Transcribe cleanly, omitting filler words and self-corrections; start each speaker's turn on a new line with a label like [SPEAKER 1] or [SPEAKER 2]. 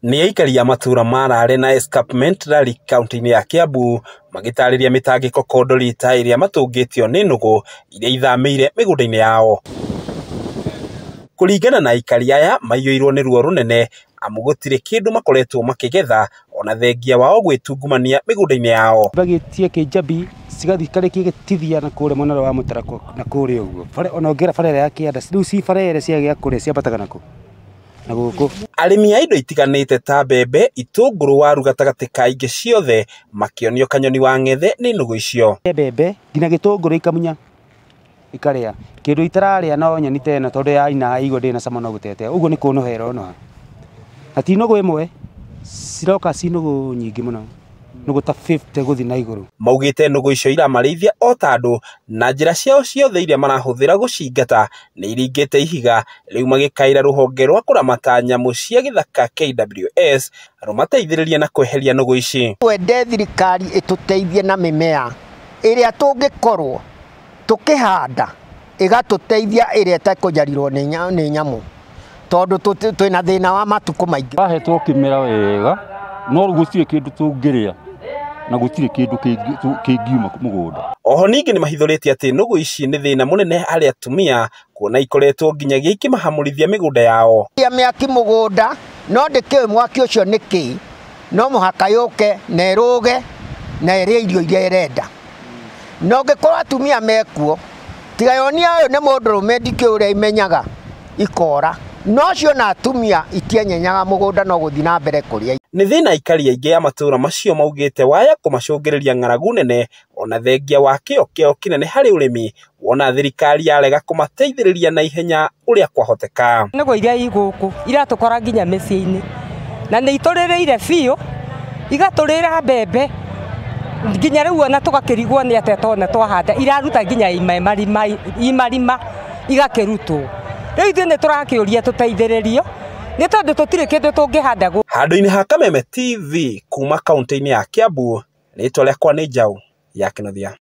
[SPEAKER 1] Nĩ aikari a matũra ma Rare na Escarpment Lari kaunti-inĩ ya Kiambu magĩtarĩria mĩtangĩko kondorita ĩrĩa matũngĩtio nĩ nũgũ iria ithamĩire mĩgũnda-inĩ yao. Kũringana na aikari aya maiyũirwo nĩ ruo rũnene amu gũtirĩ kĩndũ makoretwo makĩgetha ona thengia wao gwĩtungumania mĩgũnda-inĩ yao.
[SPEAKER 2] Bagĩtie kĩnjabi cigathiĩ karĩkie gĩtithia na kũrĩa mwena wa mũtarakwa na kũrĩa ũguo. Bara ona ũngĩra bara ĩrĩa ya kĩanda rĩu ci bara ĩrĩa ciagĩa kũrĩa ciambataga nakũ na gũkũ.
[SPEAKER 1] Arĩmi a indo itiganĩte ta mbembe, itũngũrũ, waru gatagatĩ ka ingĩ ciothe makĩonio kanyoni wa ng'ethe nĩ nũgũ icio.
[SPEAKER 2] Mbembe nginya gĩtũngũrũ ikamunya ikarĩa kĩndũ itararĩa no nyeni ta ĩno tondũ ya ina igua ndĩrĩ na cama no gũtetea ũguo nĩ kũnũha ĩronoha na ti nũgũ ĩmwe ciroka ci nũgũ nyingĩ mũno nũgũ ta 50 gũthiĩ na igũrũ.
[SPEAKER 1] Maugĩte nũgũ icio iramarĩithia o ta andũ na njĩra ciao ciothe iria marahũthĩra gũcingata nĩ iringĩte ihiga rĩu magĩkaĩra rũhonge rwa kũramata nyamũ cia gĩthaka KWS rũmateithĩrĩrie na kweheria nũgũ ici.
[SPEAKER 3] Twende thirikari ĩtũteithie na mĩmea ĩrĩa tũngĩkorwo tũkĩhanda ĩgatũteithia ĩrĩa ĩtekũnyarirwo nĩ nyamũ tondũ twĩna thĩna wa matukũ maingĩ.
[SPEAKER 4] Ahetwo kĩmera wega no rĩu gũtirĩ kĩndũ tũngĩrĩa na gũtirĩ kĩndũ kĩngiuma mũgũnda.
[SPEAKER 1] Oho ningĩ nĩ mahithũrĩtie atĩ nũgũ ici nĩ thĩna mũnene harĩ atumia kuona ikoretwo nginyagia ikĩmahamũrithia mĩgũnda yao.
[SPEAKER 3] Mĩaki mũgũnda no ndĩkĩũĩ mwaki ũcio nĩ kĩ no mũhaka yũke na ĩrũge na ĩrĩe irio iria ĩrenda. Na ũngĩkorwo atumia mekuo tiga yonia ũyũ nĩ mũndũrũme ndikĩũĩ ũrĩa imenyaga ikora no ciona atumia itienyenyaga mũgũnda no gũthiĩ na mbere kũrĩa.
[SPEAKER 1] Nĩ thĩna aikari aingĩ a matũra macio maugĩte waya kũmacũngĩrĩria ng'aragu nene ona thengia wa kĩo kĩao kĩnene harĩ ũrĩmi wona thirikari yarega kũmateithĩrĩria na ihenya ũrĩa kwahoteka.
[SPEAKER 5] Nũgũ iria i gũkũ iratũkora nginya mĩciĩ-inĩ na nĩ itũrĩrĩire biũ igatũrĩra mbembe nginya rĩu ona tũgakĩrigwo nĩ atĩa tona twahanda iraruta nginya imarima igakĩrutwo. Rĩu ithuĩ nĩ tũrakĩũria tũteithĩrĩrio nĩ tondũ tũtirĩ kĩndũ tũngĩhanda gũkũ.
[SPEAKER 1] Handũ-inĩ ha Kameme TV kuma kaunti-inĩ ya Kiambu, rĩtwa rĩakwa nĩ Njaũ ya Kĩnuthia.